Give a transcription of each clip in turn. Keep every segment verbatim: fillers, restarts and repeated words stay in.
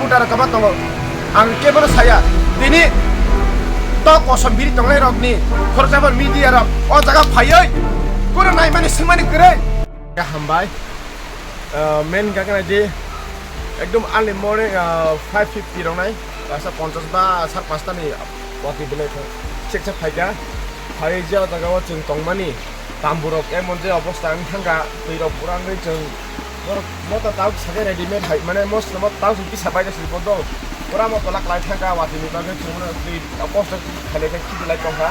Mutaro kama tongo. Ang kebono saya. Tini to kosom biri tongnai rokni khoroksa media rok o jaga phaiwi kunu naimani swngmani kwrwi. Hambai. Ah, main gagana di ekdom early morning, ah, five fifty rok nai. Asa ponchas ba sar panchta ni wati belai thang. Cheksa phaika. Phai je o jaga o chwng tongmani. Tamburok emon je obostha wng thangkha, twirok pura wngwi chwng borok mota tabuk sakhe readymade hai, mane mosla mota tabuk kisa bai de sri bodo. Pura mota lak lai thangkha, watwi ni bagwi chwng mane twi kosto khailai khe khibilai tongkha.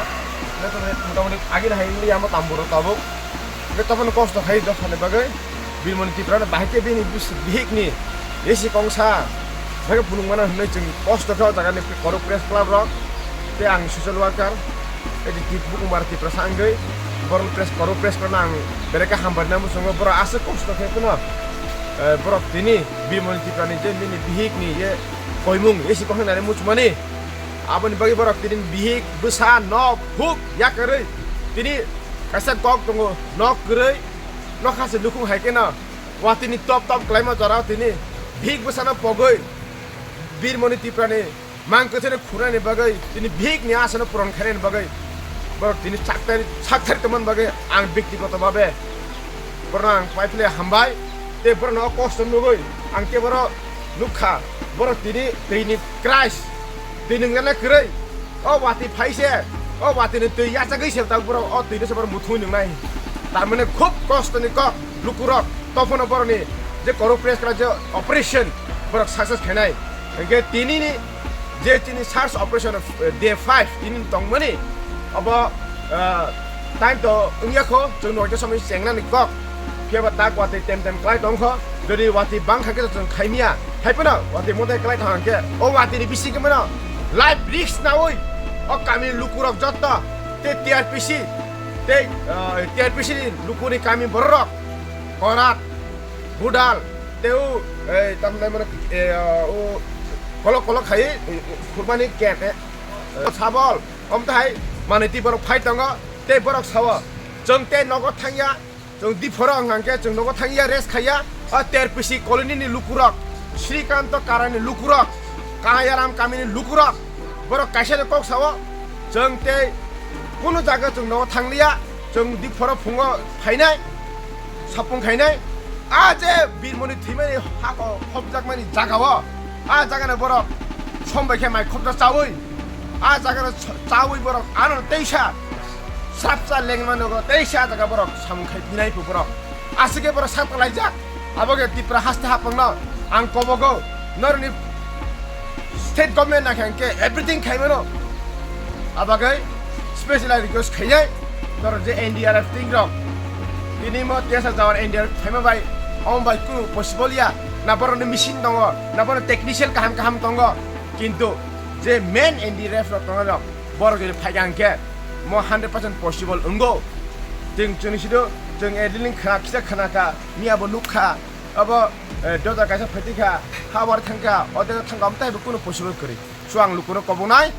Mane to motamoti agini hai wngya mo tamburok tabuk. Hwnkhe toboni kosto khai dophani bagwi Birmoni Tripura no bahai khe bini bis-, bihik ni A C kongsa. Bahai khe phunuk mano hwnwi chwng kosto khe o jaga ni Koruk Press Club rok tei ang social worker. Edi tip bukumar Tiprasa wngwi borok press koro press koro ang belai khe hambai nai muchungo borok aswk kosto khe phano, eh, borok tini Birmoni Tripura ni je bini bihik ni ye koimung ye si kokhna nai muchumani aboni bagwi borok tini bihik bwsa nok huk yakarwi tini kaisa kok tongo nok kwrwi nokha se nukhung hai kheno watini top top kwlaima jorao tini bihik bwsano pogwi Birmoni Tripura ni mang kwthwino khunani bagwi, tini bihik ni asano puron khainani bagwi, borok tini chakthari, chakthari tongmani bagwi ang bektigoto babe borokno ang paiphle hambai, tei borokno o kosto nugwi ang khe borok nukha, borok tini twi ni Christ, twi nungjaknai kwrwi, o watwi phai se, o watwi ni twi yachagwi se tak borok o twi no se borok muthungwi nungnai, tamani khub kosto ni kok. Lukurok tophano borokni je Koruk Press Club je operation borok success khainai. Hwnkhe tinini je chini search operation, eh, day five tini tongmani obo, eh, time to wngya kho, chwng noita somoi chengnani kok. Phiya ba tak watwi tem tem klai tong kho, jodi watwi bang kha khe chwng khaimya. Hai phano watwi motai klai thang khe o watwi ni bising khe mano life risk naui o kami lukurok jotto tei T R P C tei, eh, T R P C ni lukuni kami bororok Korat, Budal, tei o, eh, tamni mano, eh, o kolok kolok khai, eh, khurmani ket, eh, sabol, om tai manwi twi borok phai tongo, tei borok sao, chwng tei nogo thangya, chwng diphoro wng hwnkhe chwng nogo thangya, rest khaiya, o T R P C colony ni lukurok, Srikanto Karani lukurok, Kahayaram kamini lukurok, borok kaisa ni kok sao, chwng tei kunu jaga chwng nogo thangliya, chwng diphoro phungo phainai, sapung khainai, a je Birmoni thwimani hako khopjakmani jagao, a jagano borok som bai khe mai khopjak chaui, a jagano ch-, chaui borok ano teisa srapsa lengma nogo teisa a jaga borok samung khai phinai phu borok. Aswk khe borok sak talaijak. Abo khe Tripura haste haphangno ang kobogo, norokni state government naikha hwnkhe everything khaimano. Abagwi special request khainai norok je N D R F team rok tini mo tesa jawan N D R F khaima bai omo bai kunu possible ya, na borokni machine tongo, na borokni technician kaham kaham tongo, kintu je main N D R F rok tongo rok borok jodi phaikha hwnkhe mo hundred percent possible wngo. Chwng chwngni sido chwng adilin khna kisa khna kha, miya bo nuk kha, abo, eh, doda kaisa phaiti kha, ha war thang kha, o doda thang kha, omo taibo kunu possible kwrwi. So ang lukurok kobongnai,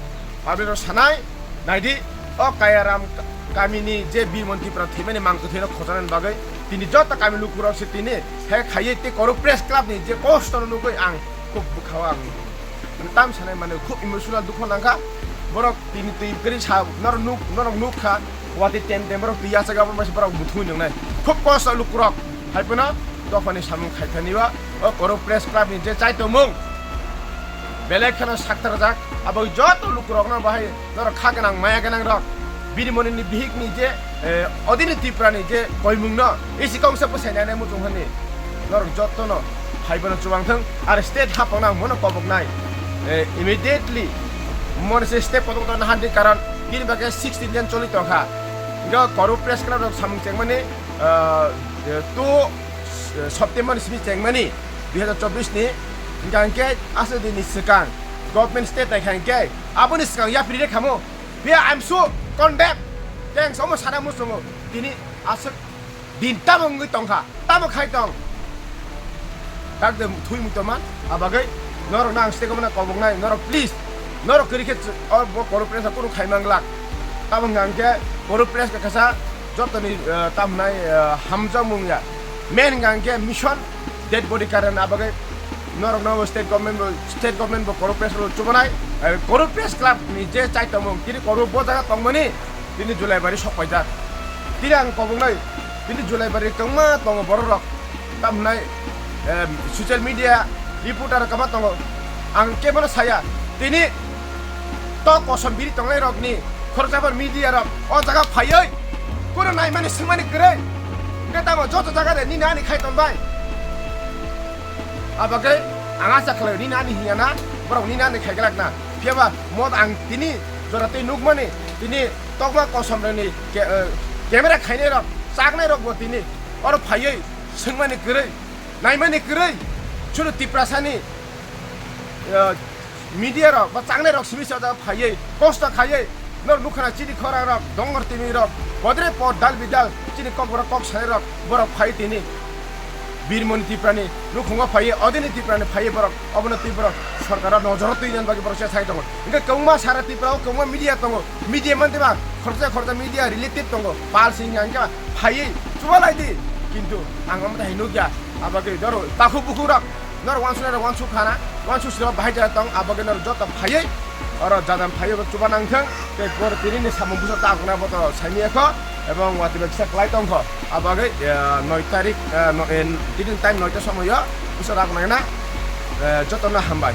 public rok sanai, naidi, o Kayaram ka-, kamini je Birmoni Tripura thwimani mang kwthwino khojanani bagwi, tini joto kami lukurok se tini, he khaiwi tei Koruk Press Club ni je kosto no nugwi ang khub bwkhao ang tam sanai mane khub emotional dukho nangkha. Borok tini twi kwrwi sa, norok nuk, norok nuk kha, watwi tem tem borok twi yachak abo masa borok muthungwi nungnai. Khub kosto lukurok, hai phano dophani samung khaithani o, o Koruk Press Club ni je chaitomung belai kheno saktarjak, abo joto lukurokno bahai norok kha gwnang, maya gwnang rok, Birmoni ni bihik ni je, eh, odini Tripura ni je koimung no, isi kongsa bwsai nai nai muchung hani, norok joto no hai bono chuwang thung, ar state haphang no ang mono kobok nai, eh, immediately moni se step kotor kotor nahan di, karon bini bagwi sixteen jan choli tongkha. Hingke Koruk Press Club rok samung chengmani, eh, two, eh, September ni simi chengmani, dui hazar chobbish ni, hingke hingke aswk din ni swkang government state naikha hingke, aboni swkang yapri rek hamo. Phiya I am so condemn. Thanks, omo sana muchungo. Tini aswk din tamo wngwi tongkha, tamo khai tong. Tak de thui mui tongma, abagwi norok nang stego mana kobok nai, norok please, norok kwrwi khe ch-, o bo Koruk Press kunu khai manglak. Tamo hwnka hwnkhe Koruk Press khe kasa jotoni, eh, tamo nai, eh, hamjakmung ya. Main hwnka hwnkhe mission, dead body current abagwi Norok no state government bo, state government bo Koru Press Club chubanai. Eh, Koru Press Club ni je chai tongmung, tini Koru bo jaga tongmani, tini Julaibari sok paijak. Tini ang kobongnai, tini Julaibari kwbangma tongo borok rok. Tamnai, eh, social media reporter kwbangma tongo. Ang kebono saya, tini to kosom biri tongnai rok ni khoroksa media rok o jaga phaiwi kuno naimani swngmani kwrwi. Hwnkhe tamo joto jaga de nini ani khai tongbai. Abagwi ang acha khlaio nini ani hinya na, borok nini ani khaiglak na. Phiyaba mo ang tini jora twi nukmani, tini tokma kosom rokni ke-, eh, camera khainai rok, chaknai rok bo tini oro phaiwi swngmani kwrwi, naimani kwrwi, chwng Tiprasani, eh, media rok ba chaknai rok simi se o jaga phaiwi kosto khaiwi, nor nukha na chini khorang rok, dongor timi rok, bodre pod dal bidal, chini kok borok kok sanai rok, borok phai tini Birmoni Tiprani nukhungo phaiwi, odini Tiprani phaiwi borok, obono twi borok sorkaro nojoro twi nani bagwi borok se sai tongo. Hwnkhe kwbangma sara Tripura o kwbangma media tongo, media mantwi ba khoroksa khoroksa media related tongo, pal sing hwnkhe phaiwi chubalai di, kintu ang omo hai nukya, abagwi doro takhuk bukhuk rok. Norok wansuknai rok wansuk khana, wansuk siro bahai jora tong, abagwi norok joto phaiwi, oro jajam phaiwi bo chuba nang thung, tei boro tini ni samung busa ta akna bo to saimiyakho, ebong watwi bai kisa kwlai tongkho, abagwi, eh, noi tarik, eh, no-, eh, tini time noita somoyo busa ta akna na, eh, jotono hambai.